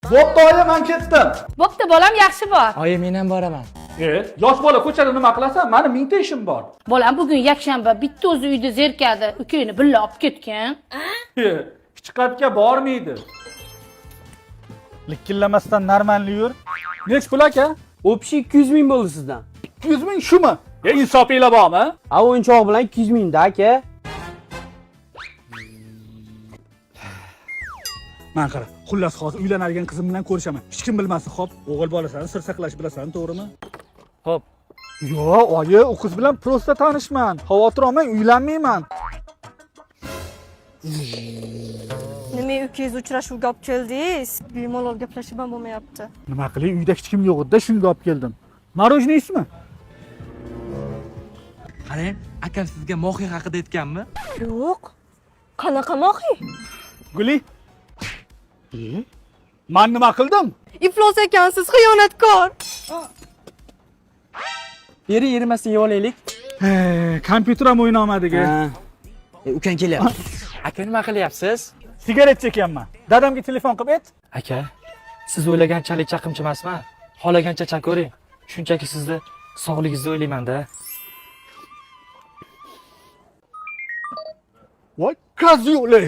Bo'pti oyi, men ketdim. Bo'pti bolam, yaxshi bor. Oyi, men ham boraman. Yosh bola ko'chada nima qilasan? Mani mingta ishim bor. Bolam bugun yakshanba, bitta o'zi uyda zerikadi. Ukangni billa olib ketgan. Hech qayerga bormaydi. Likillamasdan normalni yur. Nech pul aka? Общий 200 ming bo'ldi sizdan. 200 ming shumi? Insofinglar bormi? A o'yinchoq bilan 200 ming da aka. Man qara, xullas hozir uylanadigan qizim bilan ko'rishaman. Hech kim bilmasin, xo'p? O'g'il bolasan, sir saqlash bilasan, to'g'rimi? Xo'p. Yo'q, oyi, u qiz bilan prosta tanishman. Xavotir olmang, uylanmayman. Nima ukangiz uchrashuvga olib keldingiz? Bemalol gaplashib ham bo'lmayapti. Nima qilay, uyda hech kim yo'q edi, shunga olib keldim. Мороженое yeysizmi? Qarang, akam sizga mohiy haqida aytganmi? Yo'q. Qanaqa mohiy? Guli. Man nima qildim? Iflos ekansiz, xiyonatkor. Beri yerimasdan yeb olaylik. Kompyuter ham o'ynolmadik. Ha. Ukang kelyapti. Aka, nima qilyapsiz? Sigaret chekyapman. Dadamga telefon qilib ayt. Aka, siz o'ylaganchalik chaqimchi emasman. Xohlagancha chaqavering. Shunchaki sizni sog'ligingizni o'ylayman-da. Voy, kazyoli.